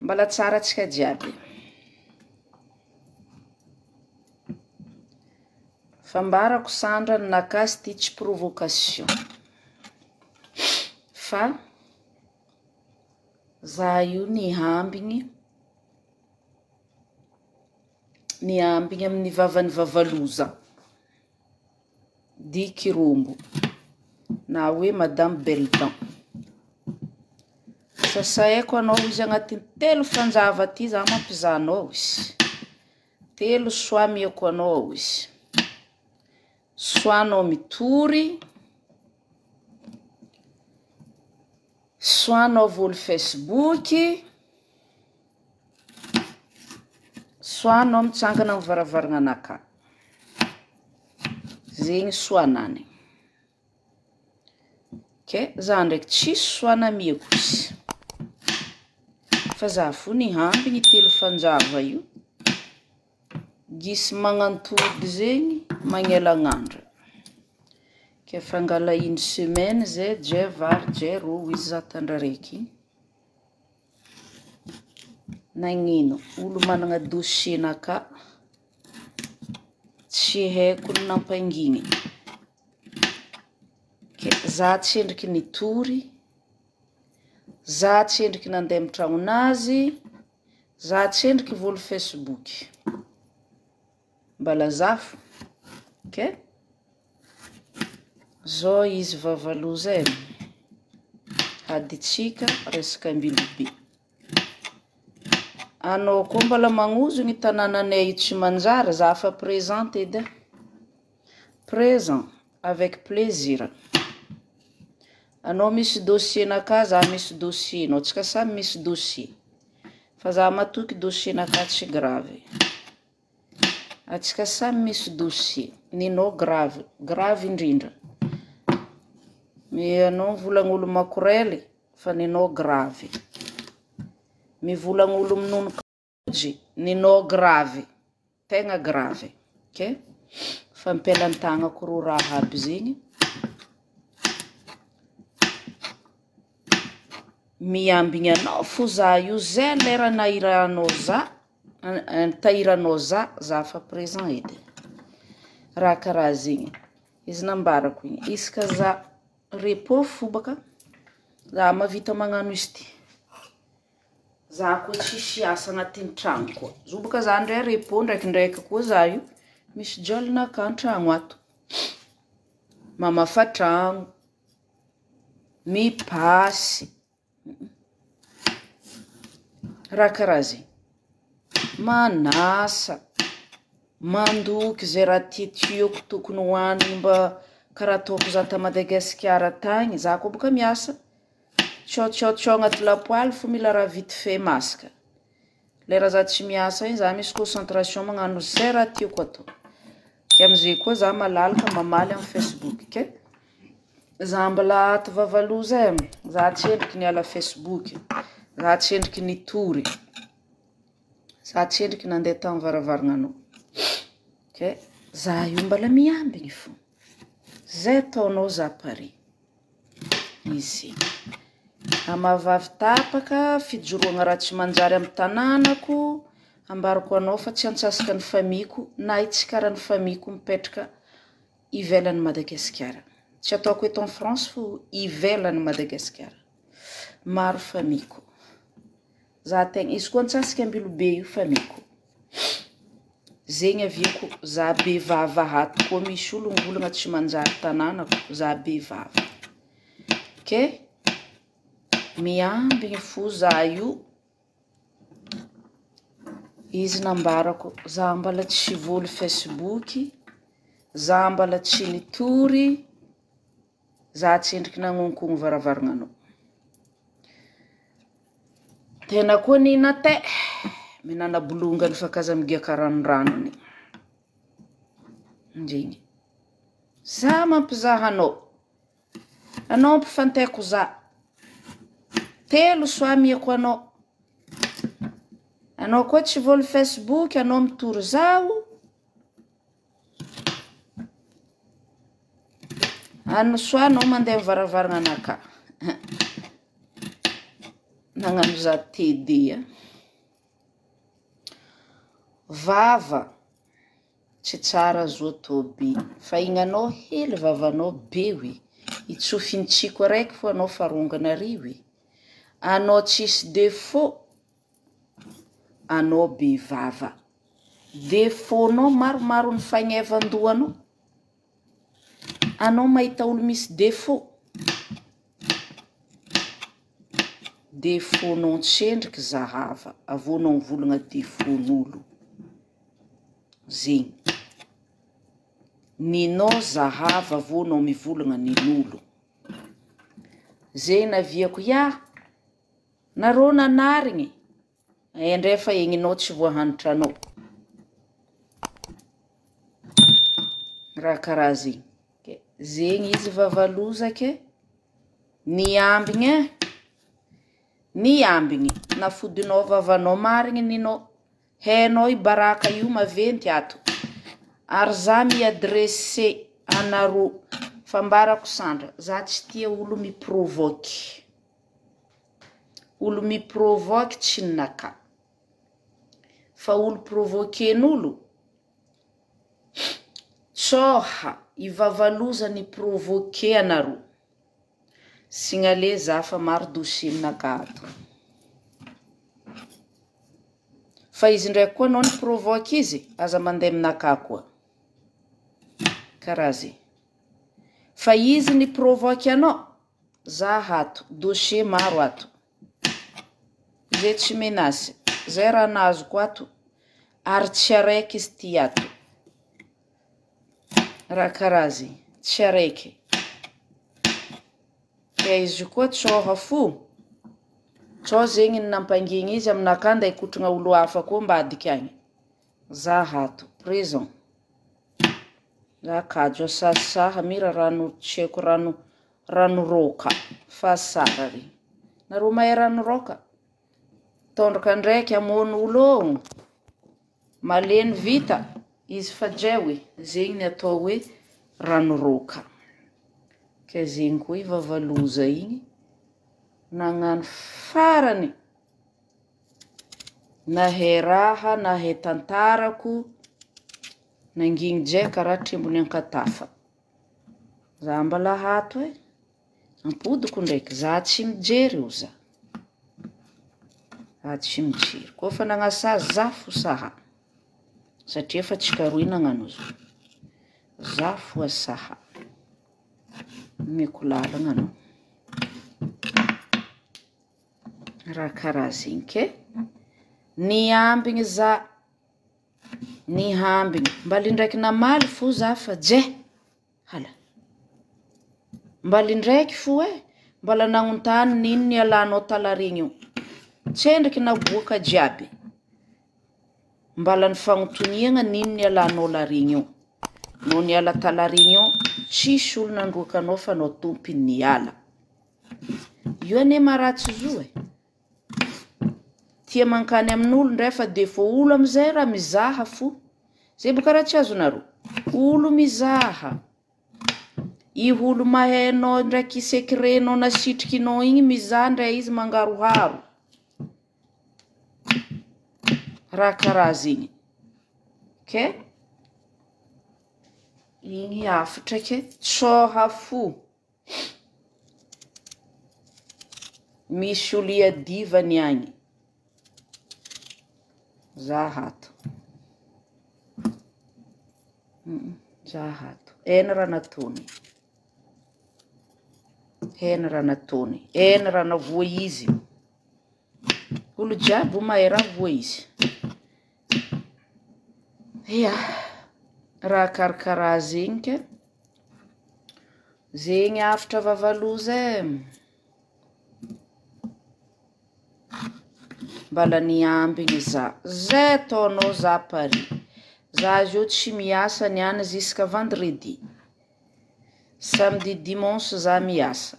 Mbala tsara antsika jiaby. Fambarako Sandra ny nakasy ty tsy provocation fa za io nihambigny nihambigny amin'ny vavan'ny vavaloza. Di Kirombo na hoe Madame Belle Dent. Sasaiko anao izy agnatin'ny telo fanjava ty za mampizaha anao izy. Telo soa miako anao izy. Soa anao mitory, soa anao voly Facebook, soa anao mitsangana amin'ny varavarana anakahy. Zegny soa anany. Ke za ndraiky tsisy soa namiako izy. Fa za fo nihambigny telo fanjava io. Gisy magnantody zegny magnelagnandra. Ke fangala une semaine zay dre vary dre rô izy za tandra raiky igny. Nagnino? Olo managna dossier naka tsy haiko ny nampangigny. Ke za tsy endriky nitory, za tsy endriky nandeha amy tragnonazy, za tsy endriky voly Facebook. Mbala za fo. Ke zao izy vavaloza e. Haditsika resaka Ambilobe. Anao koa mbola magnozogny tanànanay io tsy manjary, za fa présente edy e. Présent avec plaisir. Anao misy dossier naka, za misy dossier nao, tsika samy misy dossier. Fa za matoky dossier naka tsy grave. Atsika samy misy dossier, ninao grave, grave indrindra. Anao mivolagn'olo makorely fa ninao grave. Mivolagn'olo minono kajy, ninao grave, tegna grave. Ok? Fampialan-tagnako ro raha aby zegny. Miambigny anao fo za io, zay lera nahiranao za, tahiranao za, za fa présent edy. Raha karaha zegny. Izy nambarako igny. Isaka za repos fo baka, za mahavita magnano izy ty. Za koa tsisy asa agnatin'ny tragno koa. Zo baka za ndray repos ndraikindraiky koa za io, misy jôlinaka an-tragno ato. Mamafa tragno, mipasy, raha karaha zegny. Manasa, mandoky zay raha tiatiako tokony hoanigny mba karaha ataoko za ta Madagasikara tagny, za koa baka miasa. Tsao tsao tsao agnaty lapoaly fo mila raha vite fait masaka. Lera za tsy miasa igny za misy concentration magnano zay raha tiako atao. Ke amizay koa za malalaka mamaly amy Facebook ke. Za mbola ato vavaloza e, za tsy endriky niala Facebook, za tsy endriky nitory, za tsy endriky nandeha tamy varavarananao. Ke za io mbola miambigny fo. Zay ataonao za pare. Izy. Amavavy tapaka, fijoroagna raha tsy manjary amy tanànako, ambarako anao fa tsy antsasaka ny famiko na hitsikara ny famiko mipetraka ivelan'i Madagasikara. Tsy ataoko eto en France fo ivelan'i Madagasikara. Maro famiko. Za tegna, izy koa antsasaka Ambilobe io famiko. Zegny aviako, za be vava ato koa misy olo mivolagna tsy manjary tanànako, za be vava. Ke miambigny fo za io, izy nambarako, za mbola tsy voly Facebook, za mbola tsy nitory, za tsy endriky nagnonkogno varavarananao. Tena koa nina te, mihinana bolongany fa kaza migiaka ranoranony. Ndregny. Za mampizaha anao. Anao ampifantaiko za. Telo soa miako anao. Anao koa tsy voly Facebook, anao mitory zaho. Ano soa anao mandeha varavarana anaka. Nagnano za TD a. Vava tsy tsara zo atao be fa ignanao hely vavanao be oe, itsofintsiko araiky fo anao fa rongana ary oe, anao tsisy défaut anao be vava, défaut-nao maromaro ny fagnevan-dohanao, anao mahita olo misy défaut, défaut-nao tsendriky zahava, avô anao mivolagna défaut-n'olo, zegny, ninao zahava avô anao mivolagna nin'olo, zegny naviako ia, narô nanarigny, endrey fa egninao tsy voahanitranao, raha karaha zegny, ke zegny izy vavaloza ke, ny ambigny e, ny ambigny, nafodinao vavanao marigny ninao, hainao i baraka io maventy ato, ary za mi-adresse anarô, fambarako sandra, za tsy tia olo mi-provoque, olo mi-provoque tsy ninakahy, fa olo provoquen'olo, tsôha i vavaloza ni-provoque anarô, signalé za fa maro dossier aminakahy ato. Fa izy ndraiky koa anao ni-provoque izy, aza mandeha aminakahy koa, karaha zegny. Fa izy ni-provoque anao, za ato, dossier maro ato, zay tsy menace, zay raha nahazoko ato, ary tsy araiky izy ty ato, raha karaha zegny, tsy araiky. Ke izy koa tsôha fo, tsô zegny ny nampangigny izy aminakahy nde hikotrana olo hafa koa ambadiky agny, za ato, présent, za kajo asasaha mira rano tsy haiko rano, rano rôka, fa sara regny, nareo mahay rano rôka? Tondraka ndraiky hamono olo ô, maleny vita, izy fa jay oe, zegny ny atao hoe rano rôka, ke zegny koa i vavaloza igny, nagnano farany, nahay raha, nahay tantarako, nangigny jay karaha trembony ankatafa, za mbala ato e, ampodiko ndraiky, za tsy mijery o za, za tsy mijery, koa fa nagnasazy za fo saha, satria fa tsy karohy nagnano izy io, za fo saha, omeko lalagna anao, raha karaha zegny ke, niambigny za, nihambigny, mbaly ndraiky namaly fo za fa jay, hala, mbaly ndraiky fo e, mbola nagnontany nino nialanao talarigny io, tsendriky naboaka jiaby, mbala nifagnontoniana nino nialanao larigny io, nao niala talarigny io, tsisy olo nandroaka anao fa anao tompony niala, io anie maharatsy zo e, tia mankany amin'olo ndray fa défaut olo amizay raha mizaha fo, zay boka raha tsy azonareo, olo mizaha, i olo mahay anao ndraiky secret-nao nasitrikinao igny mizaha ndray izy mangaroharo, raha karaha zegny, ke igny hafatra ke tsôha fo, misy olo iadivany agny, za ato, za ato, hainy raha nataony, hainy raha nataony, hainy raha navoa izy, olo jiaby mahay raha voa izy, ia, raha karakaraha zegny ke, zegny hafatra vavaloza e, mbala niambigny za, zay ataonao za pare, za zio tsy miasa niany jusqu'à vendredi, samedi dimanche za miasa,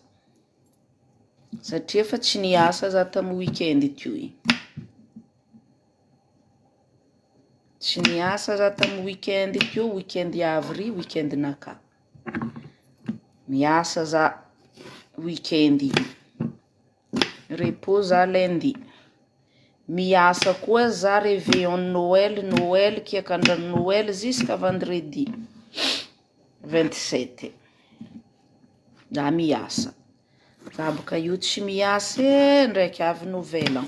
satria fa tsy niasa za tamy weekend teo igny, tsy niasa za tamy weekend teo, weekend avy ry weekend nakahy, miasa za weekend igny, repos za lundi. Miasa koa za réveillon Noël, Noël, kiakandran'ny Noël jusqu'à vendredi 27. Za miasa. Za boka io tsy miasa e, ndraiky avy nouvel an.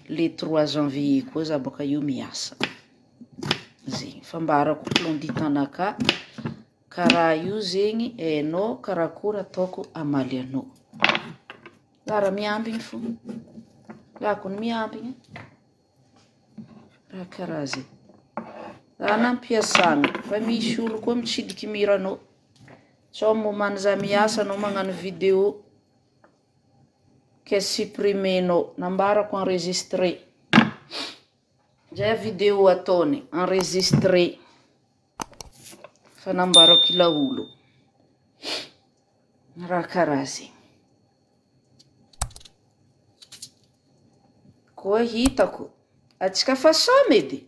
Le 3 janvier koa za boka io miasa. Zegny fambarako plan du temps-naka. Karaha io zegny hainao karakory ataoko hamaly anao. Za raha miambigny fo. Za kony miambigny. Raha karaha zay. Za nampiasagna fa misy olo koa mitsidiky miranao. Sao momany za miasa anao magnano vidéo ke supprimenao. Nambarako enregistré. Zay vidéo ataony enregistré. Fa nambarako ila olo. Raha karaha zegny. Koa hitako atsika fa samy edy.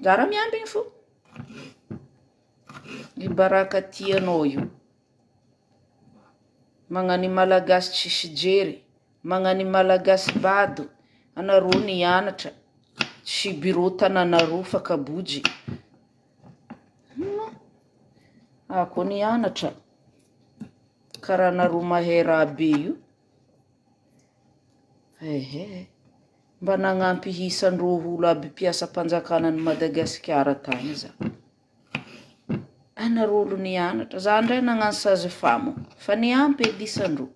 Za raha miambigny fo. I baraka tianao io. Magnano i malagasy tsisy jery, magnano i malagasy bado. Anareo nianatra, tsy bureau tananareo fa kabojy. Ako nianatra, karaha anareo mahay raha be io. Ehe, mba nagnampy isandreo olo aby mpiasam-panjakana ny Madagasikara tany za. Anareo olo nianatra, za ndray nagnano sage femme fa niampy edy isandreo.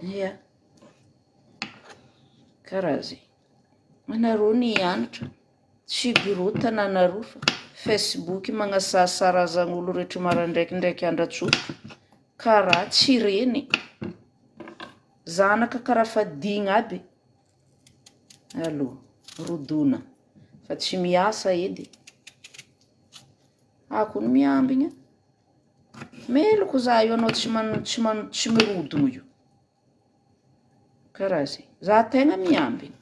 Ia, karaha zay. Anareo nianatra, tsy bureau tananareo fa Facebook magnasasarazan'olo rehetra maraindraiky andro tsotra. Karaha tsy reny. Zanaka karaha fa digna aby. Allô, rodona. Fa tsy miasa edy. Ako ny miambigna. Meloko za io anao tsy man, tsy man, tsy mirodogno io. Karaha zay. Za tegna miambigna.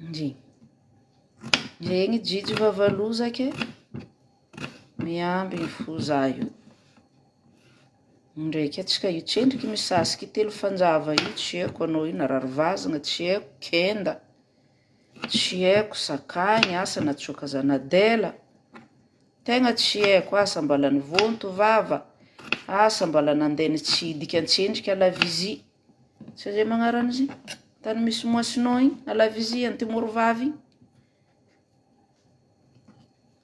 Ndry. Regny jijy vavaloza ke. Miambigny fo za io. Ndraiky atsika io tsendriky misasiky telo fanjava io, tsy haiko anao io narary vazana, tsy haiko kenda, tsy haiko sakagny, asa natsoaka zanadela. Tegna tsy haiko, asa mbala nivonto vava, asa mbala nandeha nitsidika antsendriky à la vigie. Tsy zay magnarana izy? Tany misy moisson igny, à la vigie antimoro vavy igny.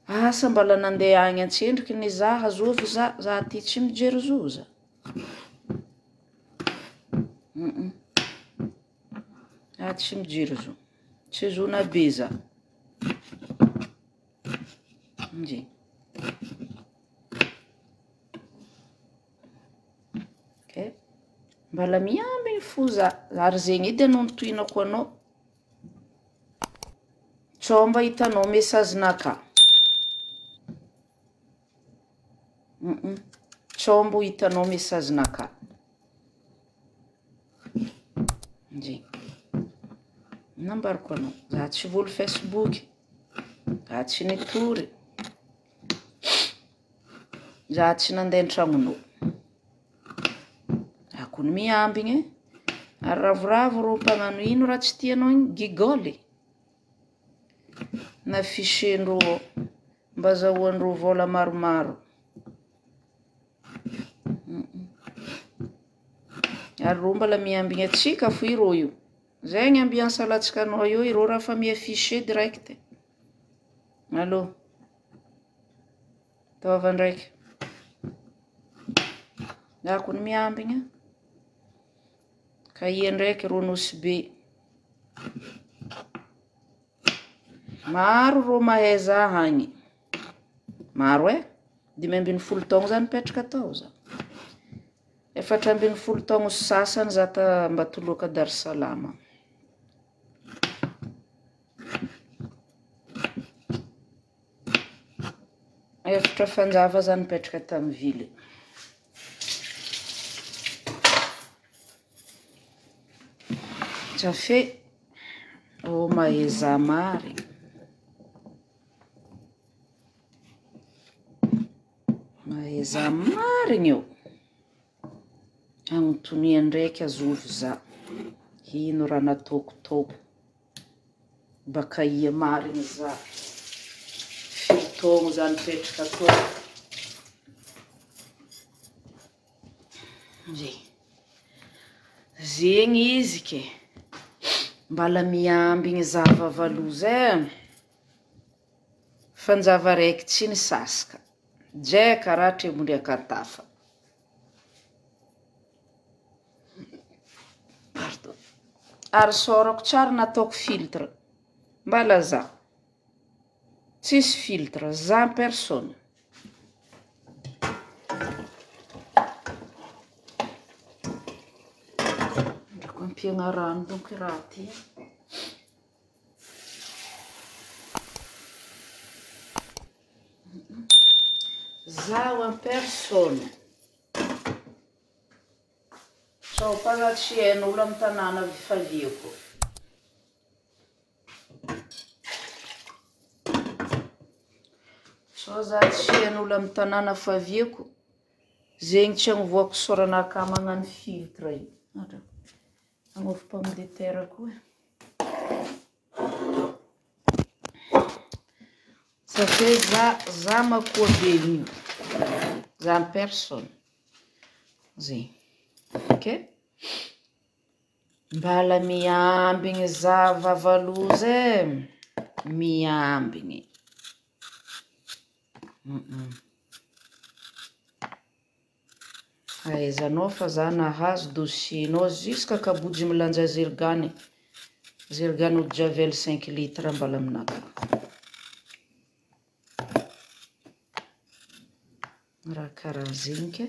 Asa mbala nandeha agny antsendriky nizaha zovy za, za ty tsy mijery zo za. Za tsy mijery zo. Tsy zona be za. Ndry. Ok. Mbala miambigny fo za. Ary zegny edy anontohinako anao. Tsao mba hitanao message-naka. Tsao mbo hitanao message-naka. Ndry. Nambarako anao. Za tsy volo Facebook. Za tsy nitory. Za tsy nandeha an-tragnonao. Akony miambigny. Ary ravoravo rô mpagnano ino raha tsy tianao igny gigôly. Naffichendreo ao. Mba azahoandreo vola maromaro. Ary rô mbala miambigny atsika fo irô io. Zay ny ambiance alatsika anao io, irô raha fa mi-affiché direct. Allô. Taova ndraiky. Akony miambigny. Ka ia ndraiky rô Nosy Be. Maro rô mahay za agny. Maro e. 15 taogno za nipetraka tao za. 14 taogno sasany za ta Ambatoloaka Dar es Salaam. 4 fanjava za nipetraka tamin'ny vily. Jafe, ô maheza marigny. Maheza marigny io. Agnotonia ndraiky azovy za. Ino raha nataoko tao? Baka ia marigny za? Firy taogno za nipetraka tao? Zegny. Zegny izy ke. Mbala miambigny za vavaloza e. Fanjava araiky tsy nisasaka. Jay karaha trembondriakantafa. Pardon. Ary sôrako tsara nataoko filtre. Mbala za. Tsisy filtre, za en personne. Ndrako ampiagna rano donko raha ty. Zaho en personne. Sao pa za tsy hain'olo amy tanàna vifaliako. Sao za tsy hain'olo amy tanàna faviako. Zegny tsy agnovoako soranakahy magnano filtre io. Agnaovy pomme de terre koa. Satria za, za makoa be io. Za en personne. Zegny. Ok? Mbala miambigny za vavaloza e. Miambigny. Ahaizanao fa za nahazo dossier-nao jusqu'à kabojy milanja zergany. Zergany eau de javel 5 litres mbala aminakahy. Raha karaha zegny ke,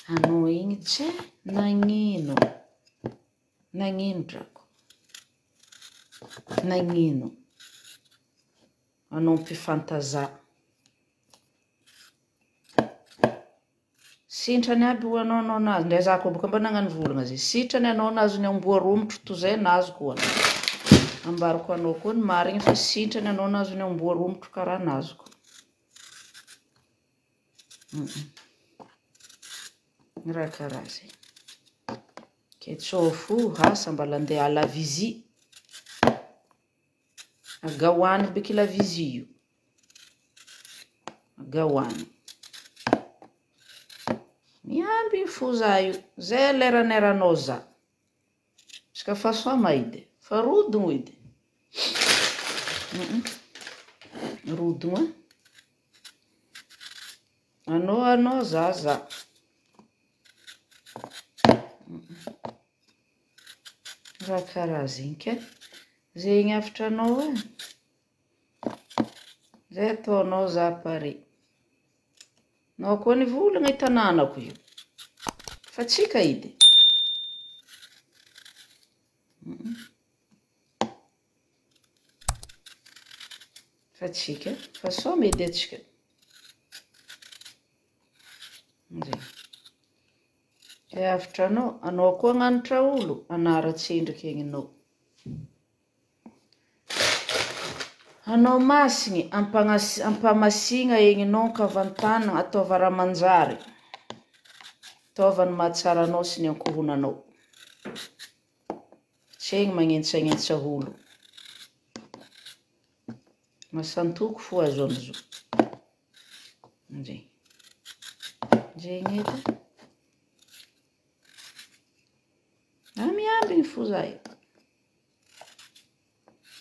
anao igny tsy nagnino. Nagnino drako? Nagnino? Anao mpifantaza. Sitrany aby ho anao anao nahazo. Ndray za koa boka mba nagnano volagna zay. Sitrany anao nahazo ny amboa romotro toy zay nahazo koa. Ambarako anao koa ny marigny fa sitrany anao nahazo ny amboa romotro karaha nazoko. Raha karaha zay. Ke tsô fo asa mbala andeha à la vigie. Agahoany beky la vigie io. Agahoany. Miambigny fo za io. Zay leraneranao za. Tsika fa soma edy. Fa rodogno edy. Rodogno e. Anao anao za za. Raha karaha zegny ke. Zegny hafatra anao e. Zay ataonao za pare. Anao koa nivolagna i tanànako io. Fa tsika edy. Fa tsika, fa soma edy atsika. Zegny. Ke hafatra anao, anao koa agnanatra olo, anara-tsendriky egninao. Anao masigny, ampamasigna egninao ankavantanana, ataova raha manjary. Ataova ny mahatsara anao sy ny ankohonanao. Tsy egny magnentsagnentsa olo. Masantoko fo azo amizao. Zegny. Zegny edy. Ah, miambigny fo za io.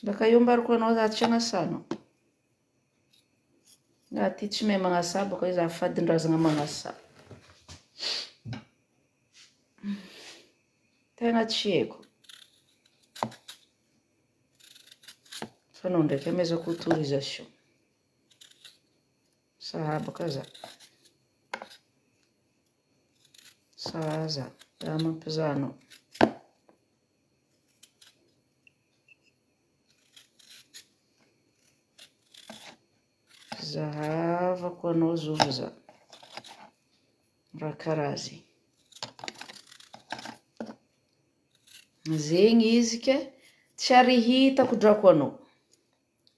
Baka eo ambarako anao za tsy agnasanao. Za ty tsy mahay magnasa baka eo za fadin-drazagna magnasa. Tegna tsy haiko. Fa anao ndraiky amezako autorisation. Sahabaka za. Sahaza. Za mampizaha anao. Zahavako anao zovy za. Raha karaha zegny. Zegny izy ke tsy ary hitako drako anao.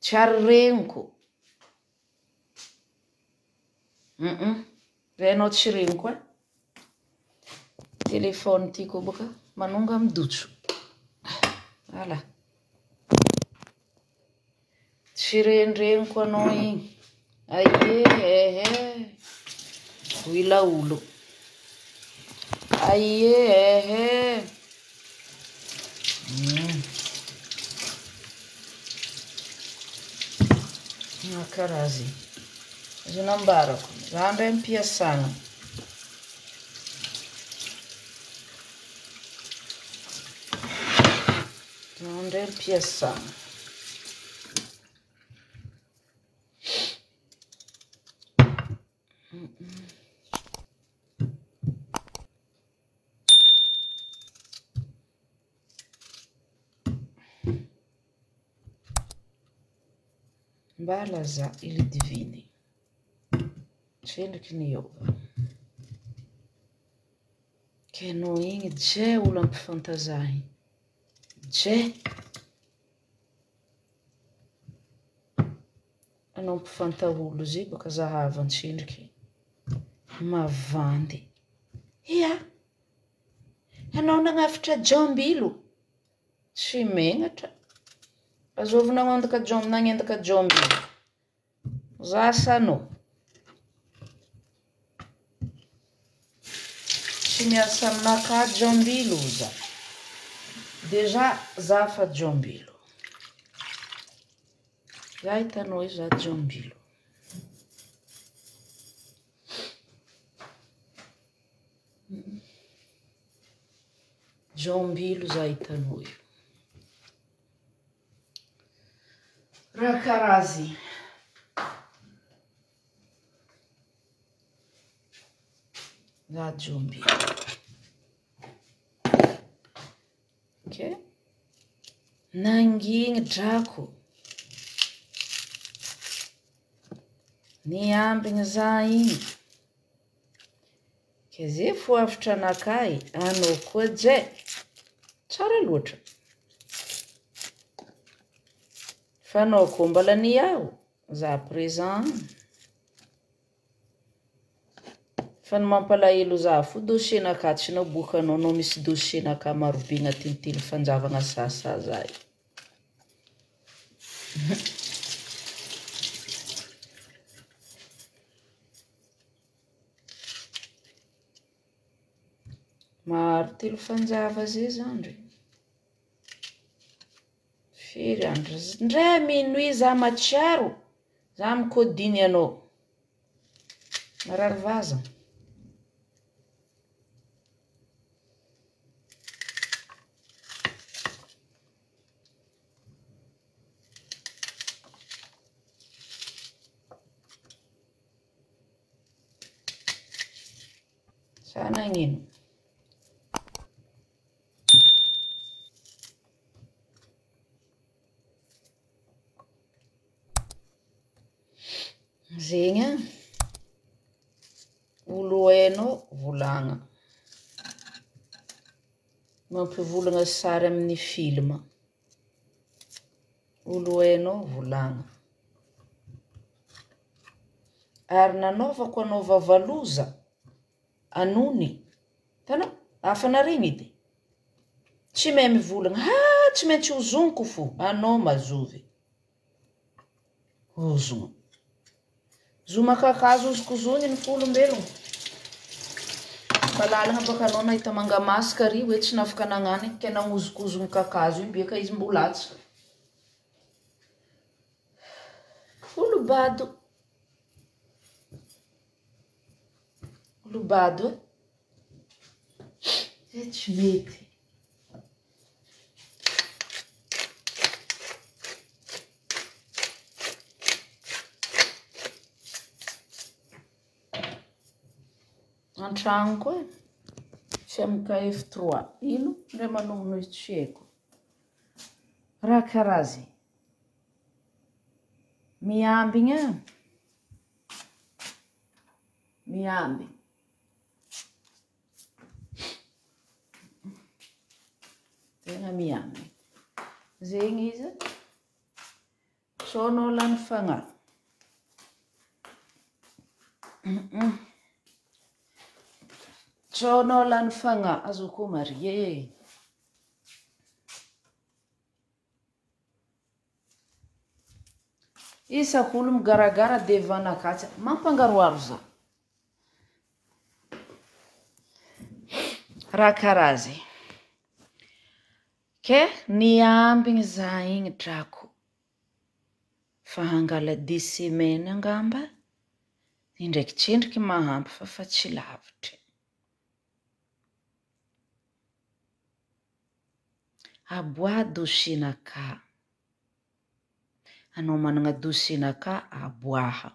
Tsy ary regniko. Zay anao tsy regniko e. Téléphone ty koa boka manonga midotso. Voilà. Tsy rendreniko anao igny. Aie ehe. Hoy laolo. Aie ehe. Karaha zegny. Azo nambarako. Za ndray ampiasagna. Za ndray ampiasagna. Mbala za ili diviny. Tsendriky niova. Ke anao igny dre olo ampifanta za igny. Dre. Anao mpifanta olo zay baka zahavan-tsendriky. Mavandy. Ia! Anao nagnafatra jambilo. Tsy megnatra. Azovy nagnendaka jam- nagnendaka jambilo. Za sa anao? Tsy miasa aminakahy jambilo za. Déjà za fa jambilo. Za hitanao io za jambilo. Jambilo za hitanao io. Raha karaha zegny. Za jambilo. Ok. Nangigny drako. Niambigny za igny. Ke zay fo avitra anakahy, anao koa dre. Tsara loatra. Fa anao koa mbola niaho, za présent. Fa ny mampalahelo za fo dossier-nakahy tsy naboakanao, anao misy dossier-nakahy marobe agnatin'ny telo fanjavagna sasa za io. Maro telo fanjava zay zandry. Firy andro? Ndray minuit za matsiaro, za mikodiny anao. Marary vazana. Za nagnino? Zegny a, olo hainao volagna. Mampivolagna sary amin'ny film. Olo hainao volagna. Ary nanaovako anao vavaloza, anony. Hitanao? Hafa naregny edy. Tsy mahay mivolagna. Ha, tsy maintsy ozoniko fo. Anao mazovy. Ozogno. Zoma kakazo ozokozony ny fo olombelogno. Fa lalagna baka anao nahita manga masaka ary hoe tsy nafaka nagnano ke nagnozokozogno kakazo io beka izy mbola atsy. Olo bado. Olo bado e. E tsy mety. An-tragno koa e. Tsy amy KF3. Ino ndray manogno izy tsy haiko. Raha karaha zegny. Miambigny a. Miambigny. Tegna miambigny. Zegny izy. Sao anao lany fagnahy. Tsao anao lany fagnahy azoko Marie e. Isako olo migaragara devant nakatsy mampangaroharo za. Raha karaha zay. Ke niambigny za igny drako fa hangala deux semaines angamba, indraiky tsendriky mahampy fa fa tsy lavitry. Aboaha dossier-nakahy. Anao managna dossier-nakahy, aboaha.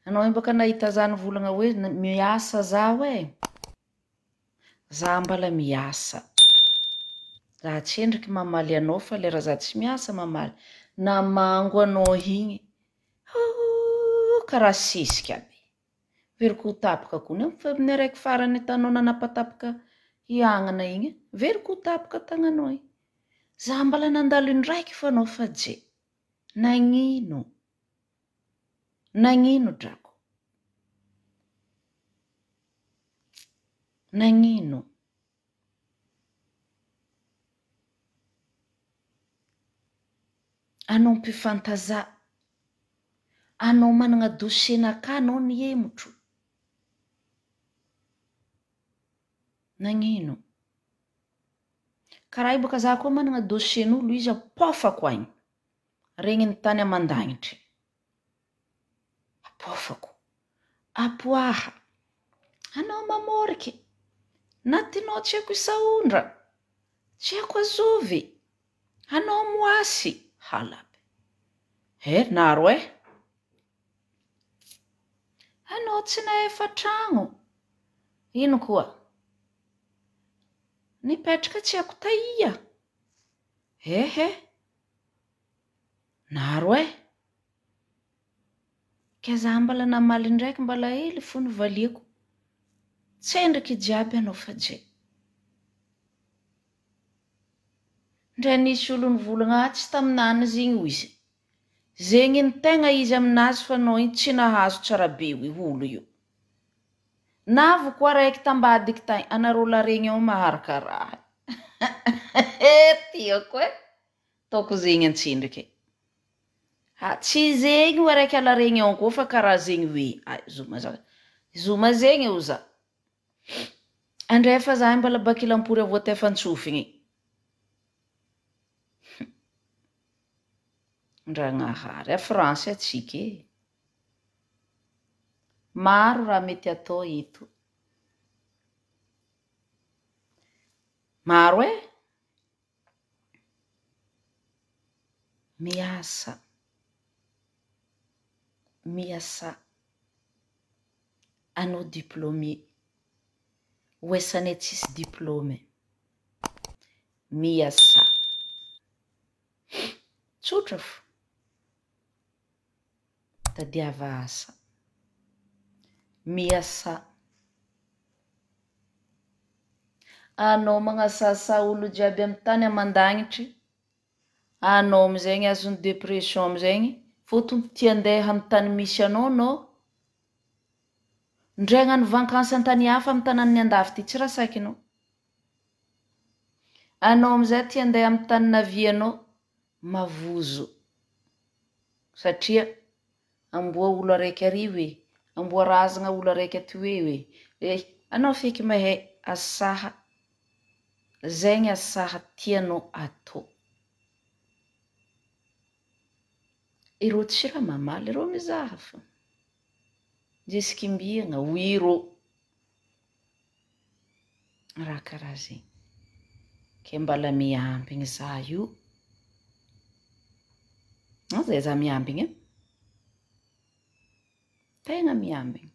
Anao io baka nahita za nivolagna hoe miasa zaho e. Za mbala miasa. Za tsendriky mamaly anao fa lera za tsy miasa mamaly. Namango anao igny, hoo karaha sesika aby. Veriko ho tapaka koa ny amin'ny araiky farany hitanao nanapatapaka hiagnana igny. Veriko ho tapaka tagnanao igny. Za mbala nandalo indraiky fo anao fa je. Nagnino? Nagnino drako? Nagnino? Anao mpifantaza, anao managna dossier-nakahy anao nihemotro. Nagnino? Karaha io baka za koa managna dossier-n'olo izy apôfako agny. Regny ny tany aman-dagnitry. Apôfako. Apoaha. Anao mamôriky. Natinao tsy haiko isaondra. Tsy haiko azovy. Anao moasy. Halapy. He, naro e. Anao tsy nahefa tragno. Ino koa? Nipetraka tsy haiko taia. Ehe. Naro e. Ka za mbala namaly ndraiky mbala hely fo nivaliako. Tsendriky jiaby anao fa je. Ndray nisy olo nivolagna ah, tsy taminany izy igny hoy izy. Zegny ny tegna izy aminazy fa anao igny tsy nahazo tsara be hoy olo io. Navy koa araiky tambadiky tagny, anareo la regny ao maharaka raha. Tiako e. Ataoko zegny antsendriky. Ah, tsy zegny ho araiky à la réunion koa fa karaha zegny hoe ah, zoma za. Zoma zegny ho za. Andrefa za mbola bakilampory avoatefan-tsofigny. Ndragnahary, a France atsika e. Maro raha mety atao eto. Maro e. Miasa. Miasa. Anao diplômé. Oesanay tsisy diplôme. Miasa. Tsotra fo. Tadiava asa. Miasa. Anao magnasasa olo jiaby amy tany aman-dagnitry. Anao amizegny azon'ny dépression amizegny. Fôtony tia andeha amy tany misy anao anao. Ndray hagnano vakansy an-tany hafa amy tanànan'ny andafy ty tsy raha saikinao. Anao amizay tia andeha amy tany navianao mavozo. Satria amboa olo araiky ary hoe, amboa razagna olo araiky aty hoe hoe. Eh, anao feky mahay asaha. Zegny asaha tianao atao. Ireo tsy raha mamaly, ireo mizaha fo. Jesikimbiagna, hoy ireo. Raha karaha zegny. Ke mbala miambigny za io. Zay za miambigny e. Tegna miambigny.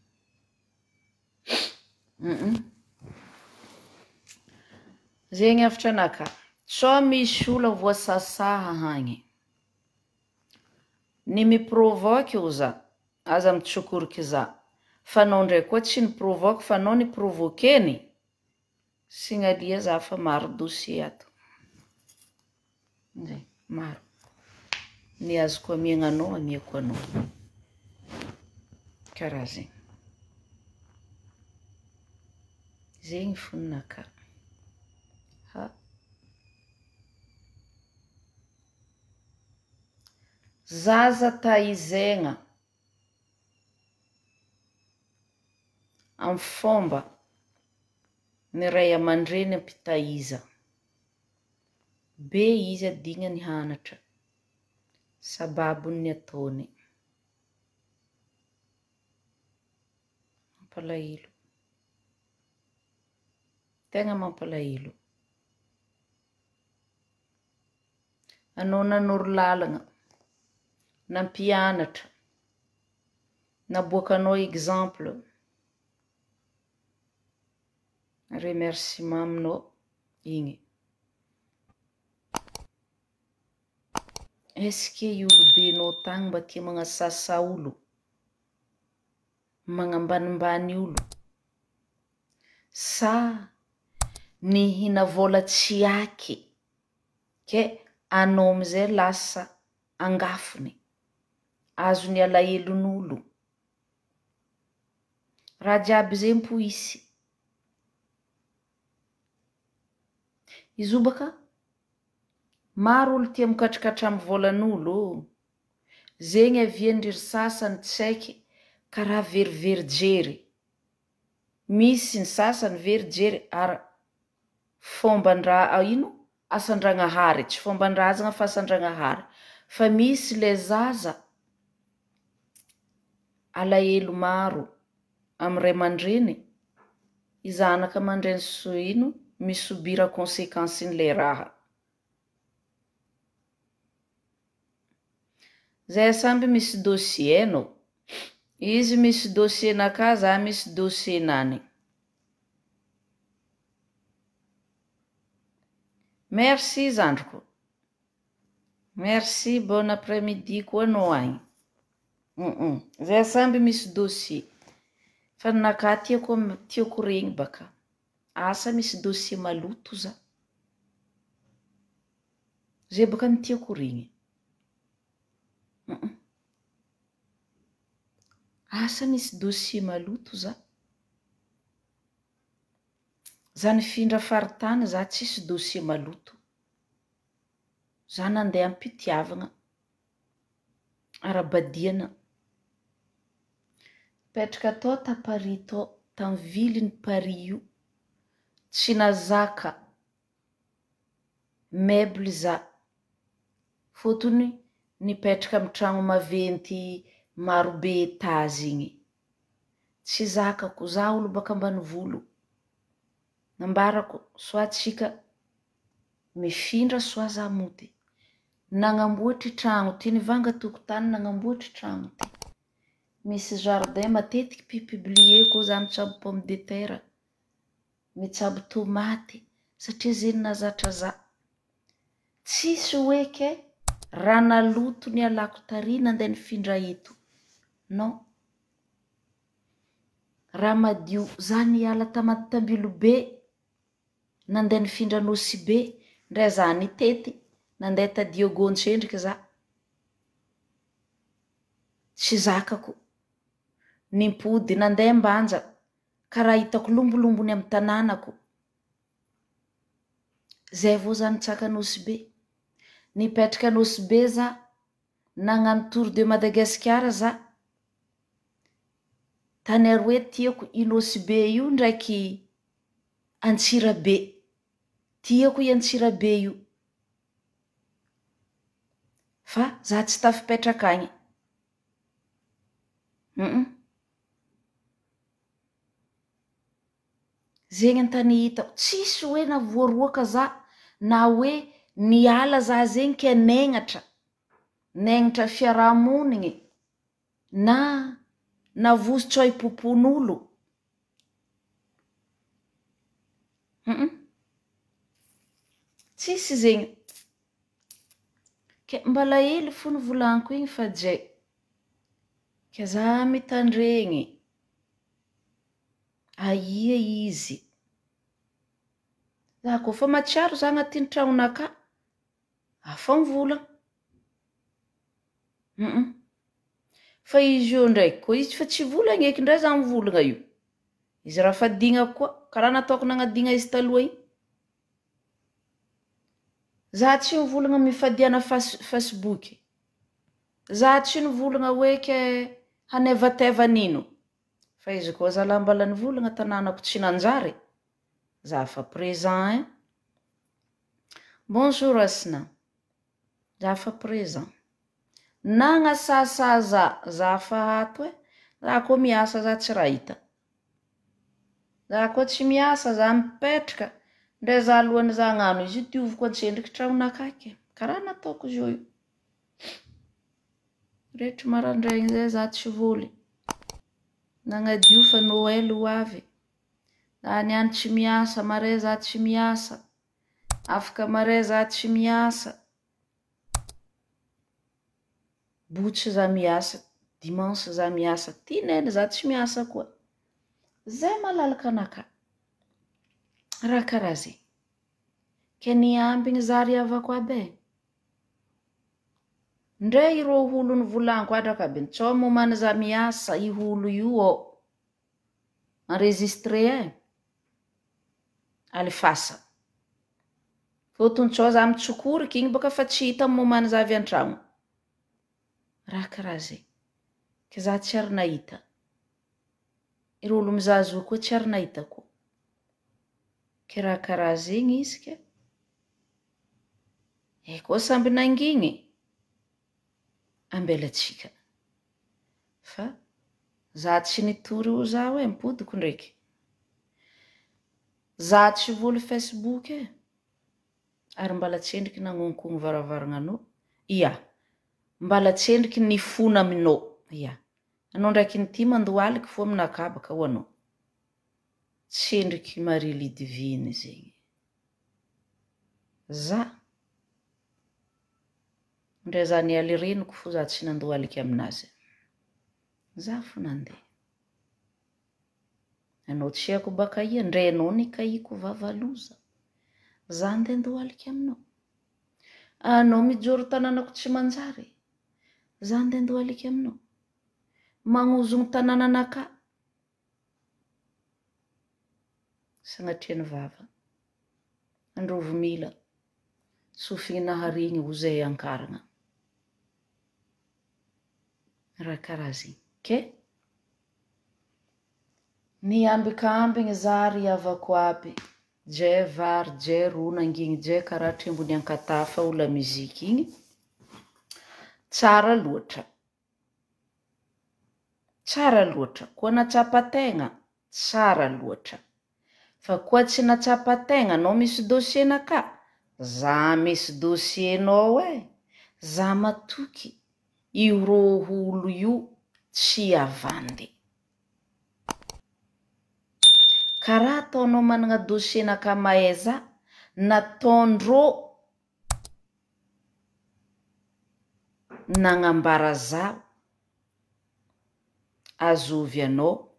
Zegny hevitra anakahy. Sao misy olo voasasaha hagny. Ny miprovoky ho za, aza mitsokoriky za. Fa anao ndray koa tsy niprovoky fa anao niprovoqueny. Signalia za fa maro dossier ato. Zay, maro. Ny azoko amiagna anao, amiako anao. Karaha zegny. Zegny fononaka. Ha. Zaza taizegna amin'ny fomba ny ray aman-dreny ampitaiza. Be izy adignany hanatra sababon'ny ataony. Mampalahelo. Tegna mampalahelo. Anao nanoro lalagna, nampianatra, naboakanao exemple. Remerciement aminao igny. Est-ce que i olobenao tagny mba tia magnasasa olo? Magnambanimbany olo? Sa nihina vôla tsy aky ke anao amizay lasa angafony, azony alahelon'olo? Raha jiaby zegny poisy. Izy io baka maro olo tia mikatrikatra amy vôlan'olo ô. Zegny avian-dry ry sasany tsy haiky karaha verivery jery. Misy ny sasany very jery ary fomban-draha ino? Asan-dragnahary, tsy fomban-drazana fa asan-dragnahary. Fa misy le zaza alahelo maro amy ray aman-dreny, i zanaka aman-dreny so ino misubir conséquence-n'le raha. Zay samby misy dossier anao. Izy misy dossier-naka, za misy dossier-nany. Merci zandriko. Merci, bon après-midi koa anao agny. Zay samby misy dossier. Fa ninakahy tiako tiako regny baka. Asa misy dossier maloto za. Zay baka ny tiako regny. Asa misy dossier maloto za. Za nifindra faritany za tsisy dossier maloto. Za nandeha am-pitiavagna, ara-badiana. Nipetraka tao ta Paris tao, tamy viliny Paris io. Tsy nazaka meuble za. Fôtony nipetraka amy tragno maventy marobe étage igny. Tsy zakako, za olo baka ambanivolo. Nambarako, soit tsika mifindra soit za mody. Nagnamboatry tragno ty, nivanga tokotany nagnamboatry tragno ty. Misy jardin matetiky pipublieko za mitsabo pomme de terre, mitsabo tomaty, satria zegny nahazatra za. Tsisy hoe ke raha naloto nialako tary nandeha nifindra eto. Non. Raha madio, za niala Tambilobe, nandeha nifindra Nosy Be, ndray za nitety, nandeha ta Diogo Antsendriky za. Tsy zakako. Nimpody nandeha Ambanja, karaha hitako lombolombony amy tanànako. Zay vao za nitsaka Nosy Be. Nipetraka Nosy Be za, nagnano tour de Madagasikara za. Tany aroe tiako i Nosy Be io ndraiky Antsirabe. Tiako i Antsirabe io. Fa za tsy tafipetraka agny. Zegny antany hitako. Tsisy hoe navoaroaka za na hoe niala za zegny ke negnatra. Negnatra fiarahamonigny na navozo hipopon'olo. Tsisy zegny. Ke mbala hely fo ny volaniko igny fa jay. Ke za mitandregny. Aia izy? Za koa fa mahatsiaro za agnatin'ny tragnonakahy, afa mivolagna. Fa izy io ndraiky koa izy fa tsy volagna eky ndray za mivolagna io. Izy raha fadignako koa, karaha nataoko nagnadigna izy taloha igny. Za tsy mivolagna mifadiana facebook. Za tsy nivolagna hoe ke hanevateva nino. Fa izy koa zalahy mbala nivolagna tanànako tsy nanjary, za fa présent hein. Bonjour Asina. Za fa présent. Nagnasasa za, za fa ato e. Za koa miasa za tsy raha hita. Za koa tsy miasa za mipetraka. Ndre za alohan'ny za hagnano izy io dioviko antsendriky tragnonakahy ke. Karaha nataoko zao io. Retry marandraigny zay za tsy voly. Nagnadio fa Noël ho avy. Za niany tsy miasa, mare za tsy miasa. Afaka mare za tsy miasa. Botsy za miasa, dimanche za miasa, tineny za tsy miasa koa. Zay malalaka anakahy. Raha karaha zegny. Ke niambigny za ry havako aby e. Ndre ireo olo nivolaniko adraka aby, nitsao momany za miasa i olo io ô. Enregistré e. Alifasa. Fôtony tsao za mitsokoriky igny baka fa tsy hita momany za avy an-tragno. Raha karaha zegny. Ke za tsy ary nahita. Ireo olo mizaha zo koa tsy ary nahita koa. Ke raha karaha zegny izy ke. E koa samby nangigny. Ambelatsika. Fa za tsy nitory ho za hoe mipodiko ndraiky. Za tsy voly Facebook e. Ary mbala tsendriky nagnonkono varavarana Ia. Mbala tsendriky nifona aminao. Ia. Anao ndraiky nity mandohaliky fo aminakahy baka ho anao. Tsendriky Marie Lidivine zegny. Za. Ndre za nialy reniko fo za tsy nandohaliky aminazy. Za fo nandeha. Anao tsy haiko baka ia, ndre anao nikahiko vavaloza. Za andeha andohaliky aminao. Anao mijoro tanànako tsy manjary. Za andeha andohaliky aminao. Magnozogno tanànanakahy. Sagnatria ny vava. Androvy mila. Sofigny naharigny ho zay ankaragna. Raha karaha zegny. Ke? Niambikambigny za ry havako aby. Jay vary, jay ro nangigny, jay karaha trembony ankatafa ho la musique igny. Tsara loatra. Tsara loatra. Koa natsapa-tegna, tsara loatra. Fa koa tsy natsapa-tegna, anao misy dossier-nakahy. Za misy dossier-nao e. Za matoky. Io rô olo io tsy avandy. Karaha ataonao manana dossier-nakahy mahaiza, nataondrô nagnambara zaho azovy anao,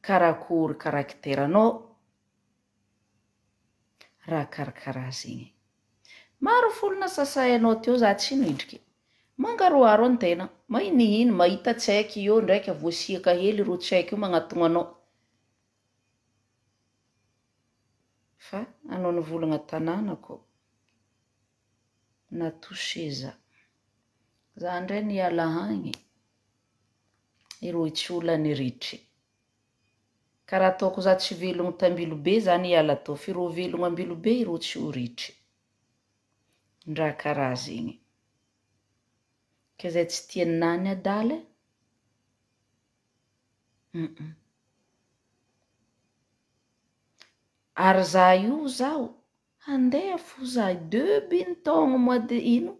karakory karakteranao, raha karakaraha zegny. Maro folo nasasainao teo za tsy nidriky. Mangaroharo antena, mahinihiny, mahita tsaiky eo ndraiky voasiaka hely ireo tsaiky io magnatogno anao. Fa anao nivolagna tanànako, natouché za. Za ndray niala agny, ireo tsy olany ritry. Karaha ataoko za tsy velogno t'Ambilobe za niala tao, f'ireo velogno Ambilobe ireo tsy ho ritry. Ndra karaha zegny. Ke zay tsy tia nany adala e. Ary za io zaho handeha fo za début ny taogno mois de ino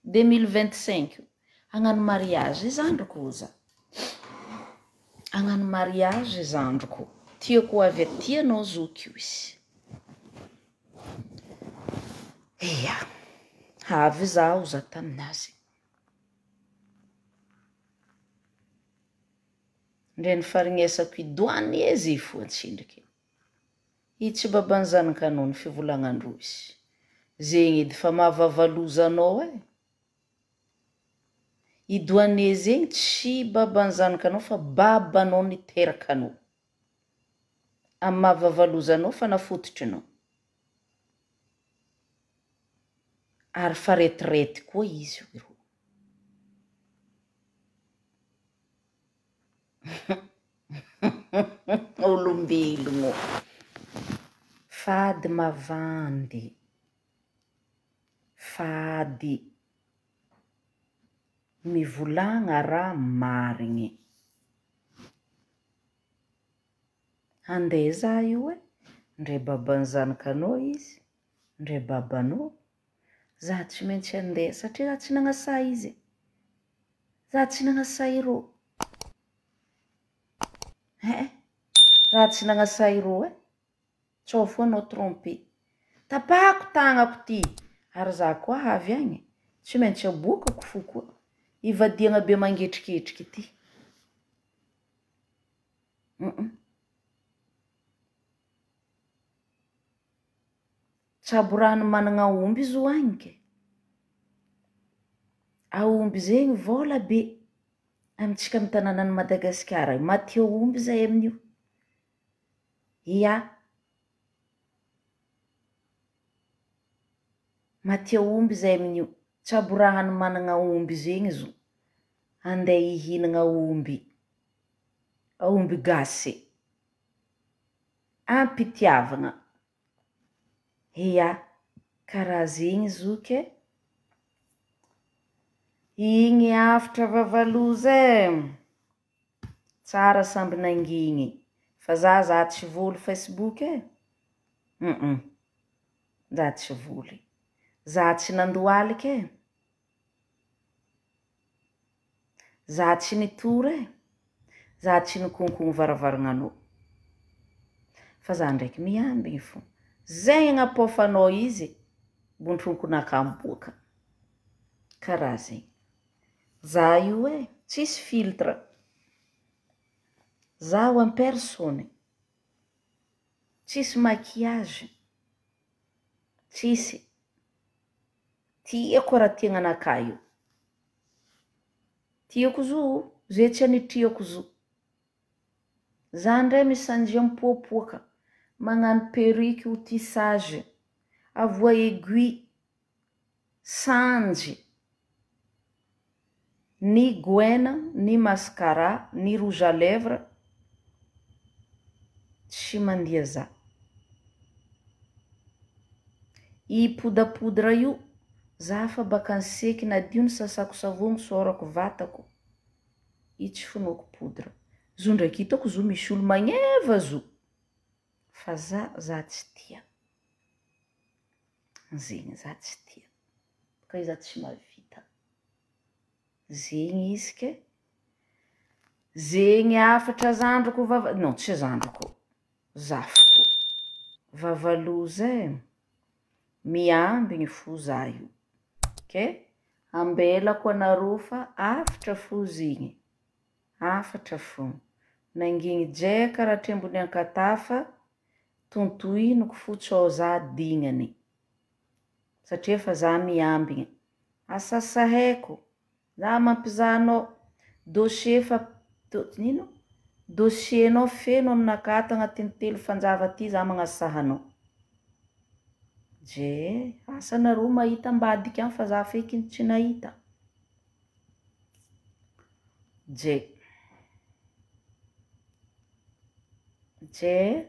2025 hagnano mariage zandriko za. Hagnano mariage zandriko. Tiako avy aty anao zoky io izy. Ia, avy zaho za taminazy. Ndre nifarignesako idoany izy fo antsindriky. I tsy baban'ny zanakanao ny fivolagnandreo izy. Zegny edy fa mahavavaloza anao e. I douanier zegny tsy baban'ny zanakanao fa babanao niteraka anao. Amin'ny maha vavaloza anao fa nafototrinao. Ary fa retraite koa izy io. Olombelogno. Fady mavandy. Fady. Mivolagna raha marigny. Handeha za io e, ndre baban'ny zanakanao izy, ndre babanao, za tsy maintsy handeha satria za tsy nagnasa izy, za tsy nagnasa irô, eh, za tsy nagnasa irô e, tsao fo anao tromper, tapahako tagnako ty, ary za koa avy agny, tsy maintsy aboakako fo koa, ivadiagna be mangetriketriky ty. Tsabo rano managna aomby zo agny ke. Aomby zegny vôla be amintsika amy tanànan'i Madagasikara io. Maty aomby zahay amin'io. Ia. Maty aomby zahay amin'io. Tsabo rano managna aomby zegny zo. Andeha hihinagna aomby. Aomby gasy. Am-pitiavagna. Ia, karaha zegny zoky e. Igny avotra vavaloza e. Tsara samby nangigny. Fa za, za tsy voly Facebook e. Za tsy voly. Za tsy nandohalika e. Za tsy nitory e. Za tsy nikonkono varavaragna Fa za ndraiky miambigny fo. Zegny agnapaofanao izy, bontronkonaka miboaka. Karaha zegny. Za io e, tsisy filtre. Zaho en personne. Tsisy maquillage. Tsisy. Tiako raha tiagnanakahy io. Tiako zo, zay tsy anitriako zo. Za ndray misanjia mipoapoaka, magnano perruque ou tissage, avoa aiguille, sanjy, ni goena, ni mascara, ni rouge à lèvres, tsy mandia za. I podapoudre io, za fa baka niseky nadio nisasako savogno sôrako vatako. I tsy finoako poudre. Zo ndraiky hitako zo misy olo magneva zo. Fa za, za tsy tia. Zegny za tsy tia. Ka za tsy mahavita. Zegny izy ke. Zegny hafatra zandriko vava, non tsy zandriko, zafiko. Vavaloza e. Miambigny fo za io. Ke ambelako anareo fa afatra fo zegny. Afatra fo. Nangigny jay karaha trembony ankatafa, tontoiniko fo tsao za dignany. Satria fa za miambigny. Asasahaiko, za mampizaha anao, dossier fa, nino? Dossier-nao feno aminakahy ato agnatin'ny 3 fanjava ty za magnasaha anao. Je, asa nareo mahita ambadika agny fa za feky tsy nahita. Je. Je.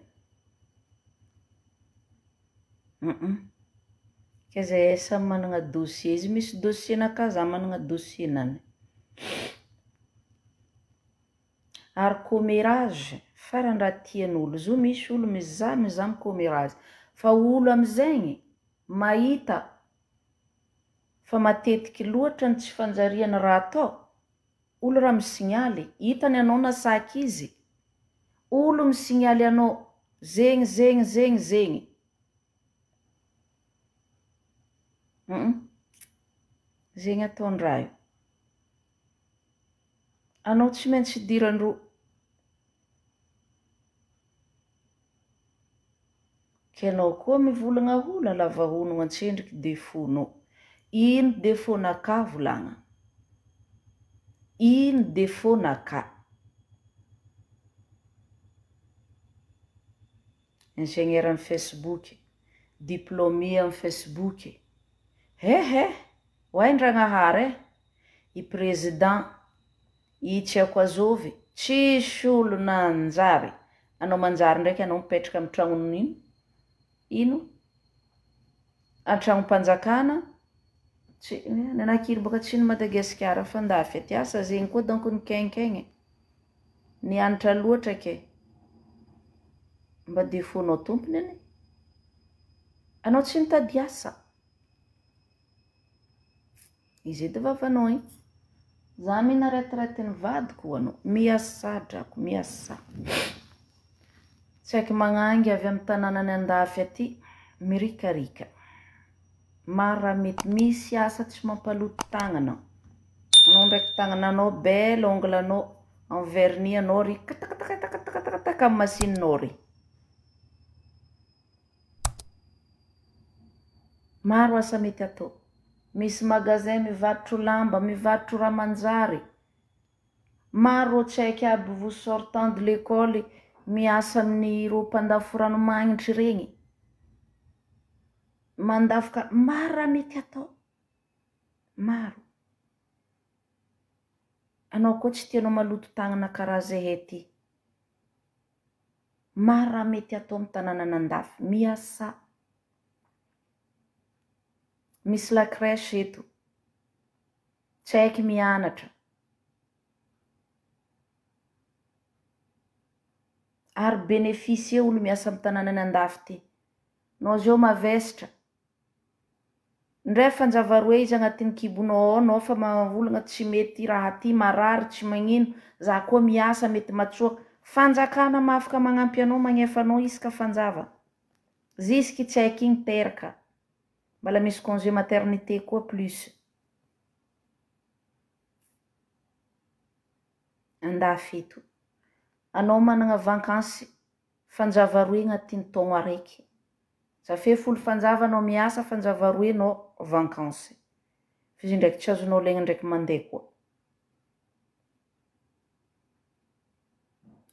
Ke zahay samy managna dossier. Izy misy dossier-nakahy, za managna dossier-nany. Ary commérage, farany raha tian'olo. Zo misy olo mizaha mizaha mi-commérage. Fa olo amizegny mahita fa matetiky loatra ny tsy fanjariany raha atao. Olo raha misignaly, hitany anao nasaky izy. Olo misignaly anao, zegny, zegny, zegny, zegny. Zegny ataon-draha io. Anao tsy maintsy idirandreo. Ke anao koa mivolagna hola lava honogno antsendriky défaut-nao. Ino défaut-nakahy volagna? Ino défaut-nakahy? Ingénieur amin'ny Facebook, diplômé amin'ny Facebook. He he, oay Ndragnahary e! I président, i tsy haiko azovy, tsisy olo nanjary. Anao manjary ndraiky anao mipetraka amin'ny tragnon'ino? Ino? An-tragnom-panjakana, tsy, nanakiry baka tsy ny Madagasikara fa andafy aty. Asa zegny koa donc nikainkaigny. Nianatra loatra ke. Mba défaut-nao tompony anie. Anao tsy nitady asa. Izy edy vavanao igny. Za mihina retraite ny vadiko anao. Miasa drako, miasa. Tsy haiko magnangy avy amin'ny tanànany andafy aty, mirikarika. Maro raha mety misy asa tsy mampaloto tagnana. Anao ndraiky tagnananao belle ongle-anao en vernis anao ry katakatakatakataka amin'ny machine-nao ry. Maro asa mety atao. Misy magasin mivarotro lamba, mivarotro raha manjary. Maro tsy haiko aby vous sortant de l'école miasa amin'ireo mpandafo ranomagnitry regny. Mandafo ka maro raha mety atao. Maro. Anao koa tsy tianao maloto tagnana karaha zahay ty. Maro raha mety atao amin'ny tanànan'Andafy. Miasa. Misy la crèche eto. Tsy haiko mianatra. Ary bénéficier olo miasa amin'ny tanànany Andafy ty. Nao zao mavesatra. Ndray fanjava roe izy agnatin'ny kibonao ao anao fa maolagna tsy mety raha ty marary tsy magnino za koa miasa mety matsoaka. Fanjakana mafaka magnampy anao magnefa anao isaka fanjava. Jusque tsy haiko igny teraka. Mbala misy congé maternité koa plus. Andafy eto. Anao managna vakansy fanjava roe agnatin'ny taogno araiky. Zafe folo fanjava anao miasa fanjava roe anao vakansy. F'izy ndraiky tsy azonao alaigna ndraiky mandeha koa.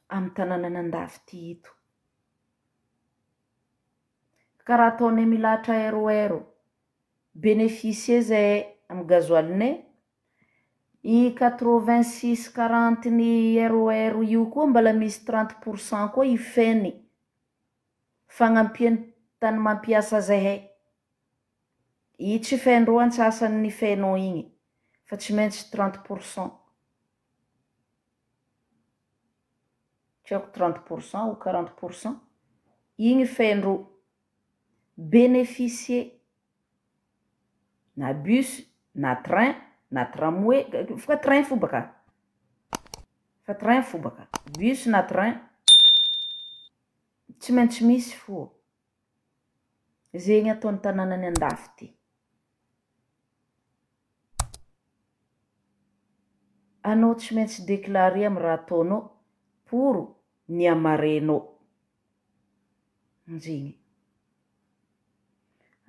Amin'ny tanànan'Andafy ty eto. Karaha ataonay milahatra ROR. Bénéficier zahay amin'ny gasoil-nay. I 86 40 ny ROR io koa mbala misy 30% koa ifeny fagnampiany tany mampiasa zahay. I tsy fendreo antsasany ny fenao igny fa tsy maintsy 30%. Tsy haiko 30% ou 40%. Igny fendreo bénéficier na bus na train na tramway fa train fo baka fa train fo baka bus na train tsy maintsy misy fo zegny ataon'ny tanànany Andafy ty. Anao tsy maintsy déclarer amin'ny raha ataonao pour ny amarenao. Zegny.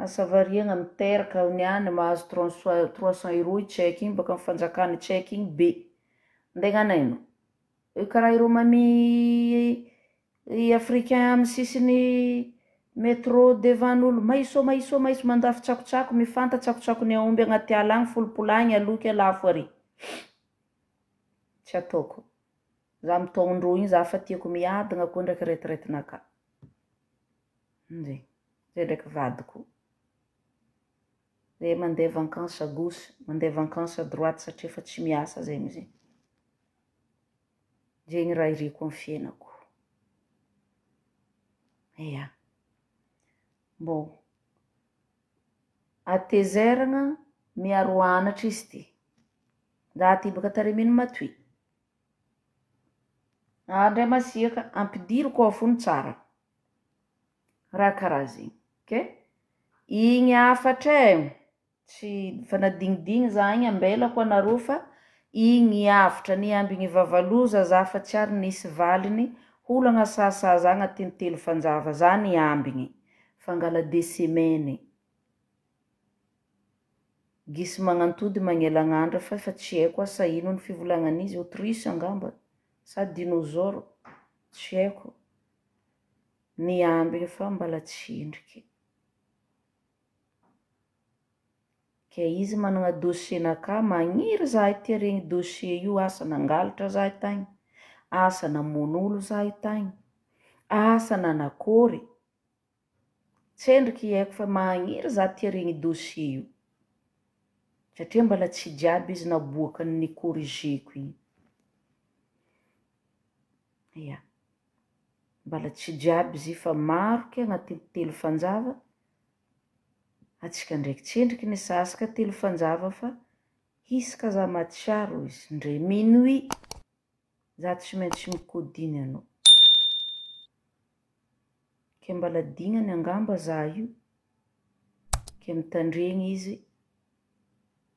Asa variagna miteraka niany mahazo 300 euros i chèque igny baka amin'ny fanjakana chèque igny be. Andeha hagnano ino? Karaha ireo mamy africain amin'ny sisiny métro devant-n'olo maiso maiso maiso mandafo tsakotsako mifanta tsakotsako aomby agnaty ala agny folopolagny aloky lafo ary. Tsy ataoko. Za mitaondrô igny za fa tiako miadagna koa ndraiky retraite-naka. Zay. Zay ndraiky vadiko. Zay mandeha vacances à gauche, mandeha vacances à droite satria efa tsy miasa zay amizay. Zegny raha iriko amin'ny fiainako. Ia. Bon. Atezeragna miaro anatra izy ty. Za ty baka tariminy matoy. Andray masiaka ampidiriko ao fony tsara. Raha karaha zegny. Ke? Igny hafatra e, tsy fanadinidigny za igny ambelako anareo fa igny hafatra niambigny vavaloza za fa tsy ary nisy valiny olo agnasasa za agnatin'ny telo fanjava za niambigny fangala deux semaines. Gisy magnantody magnelagnandra fa efa tsy haiko asa ino ny fivolagnan'izy autruche angamba sa dinosaure tsy haiko. Ny ambiny fa mbala tsy endriky. Ke izy managna dossier-nakahy, magniry zahay ty regny dossier io, asa nangalatra zahay tagny, asa namono olo zahay tagny, asa nanakôry. Tsy endriky haiko fa magniry za ty regny dossier io. Satria mbala tsy jiaby izy naboakany ni-corrigeko igny. Ia. Mbala tsy jiaby izy fa maro ke agnatin'ny telo fanjava, atsika ndraiky tsy endriky nisasaka telo fanjava fa isaka za mahatsiaro izy, ndre minuit, za tsy maintsy mikodiny anao. Ke mbala dignany angamba za io, ke mitandregny izy,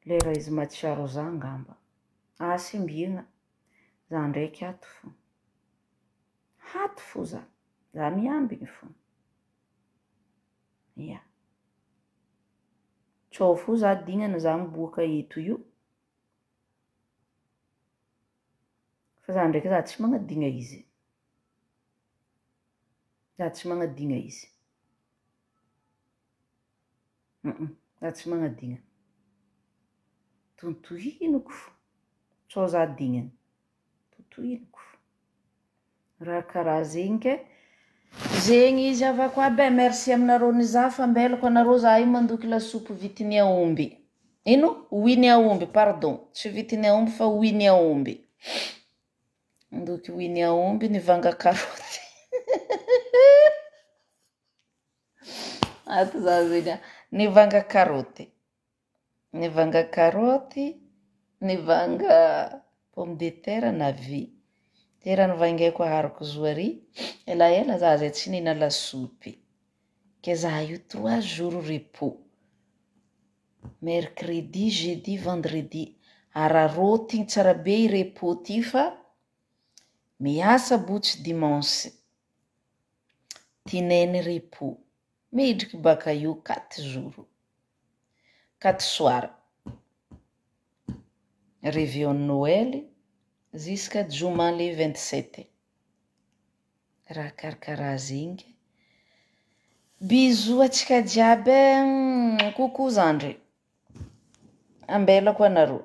lera izy mahatsiaro za angamba. Asa imbiagna, za ndraiky ato fô. Ato fô za, za miambigny fô. Ia. Tsô fô za dignany za miboaka eto io, fa za ndraiky za tsy magnadigna izy. Za tsy magnadigna izy. Za tsy magnadigna. Tontohiniko fô, tsô za dignany. Tontohiniko fô. Raha karaha zegny ke, zegny izy avako aby e, merci aminareo nizaha fa ambelako anareo za io mandoky lasopy vitiny aomby. Ino? Winy aomby, pardon, tsy vitiny aomby fa winy aomby. Mandoky winy aomby nivanga karaoty. Ato za zegny, nivanga karaoty. Nivanga karaoty, nivanga pomme de terre na vy. Ty raha nivangaiko ahariko zoary, elaela za zay tsy nihina lasopy. Ke za io 3 jours repos. Mercredi, jeudi, vendredi. Araraotigny tsara be i repos ty fa miasa botsy dimanche. Tinainy repos. Midriky baka io 4 jours. 4 soir. Réveillon Noël jusqu'à joma le 27. Raha karakaraha zegny. Bisous atsika jiaby e. Coucou zandry. Ambelako anareo.